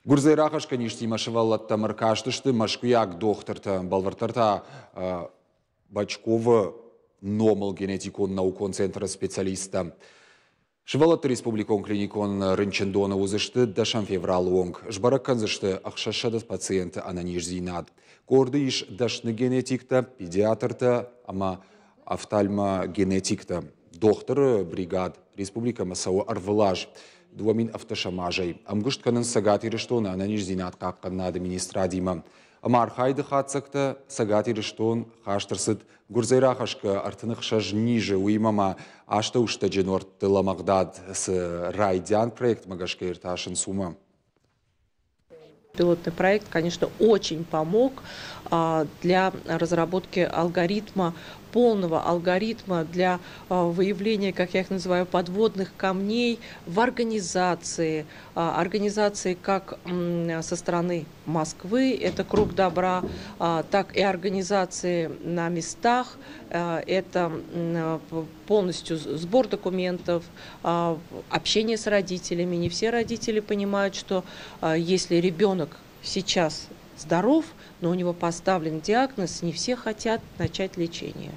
Гуырдзӕй рахӕсгӕ низтимӕ сывӕллӕттӕм ӕркастысты мӕскуыйаг дохтыртӕ. Бӕлвырддӕр та Бочковы номыл генетикон наукон центры специалисттӕ. Сывӕллӕтты республикон клиникон рынчындоны уыдзысты 10 февралы онг. Сбӕрӕг кӕндзысты 600 пациенты ӕнӕниздзинад. Къорды ис дӕсны генетиктӕ, педиатртӕ ӕмӕ офтальмогенетиктӕ. Дохтыры бригад республикӕмӕ цӕуы ӕрвылаз 2007 азӕй. Ӕмгуыст кӕнынц Цӕгат Ирыстоны ӕнӕниздзинад хъахъхъӕнынады министрадимӕ. Ӕмӕ архайды хатдзӕгтӕ Цӕгат Ирыстон хаст ӕрцыд гуырдзӕй рахӕсгӕ 36 низы, уыимӕ ма астӕуыстӕджы нуӕртты лӕмӕгъдад цы райдиан проектмӕ гӕсгӕ иртасынц, уымӕ. Пилотный проект, конечно, очень помог для разработки алгоритма, полного алгоритма для выявления, как я их называю, подводных камней в организации. Организации как со стороны Москвы, это «Круг добра», так и организации на местах, это полностью сбор документов, общение с родителями. Не все родители понимают, что если ребенок сейчас здоров, но у него поставлен диагноз, не все хотят начать лечение.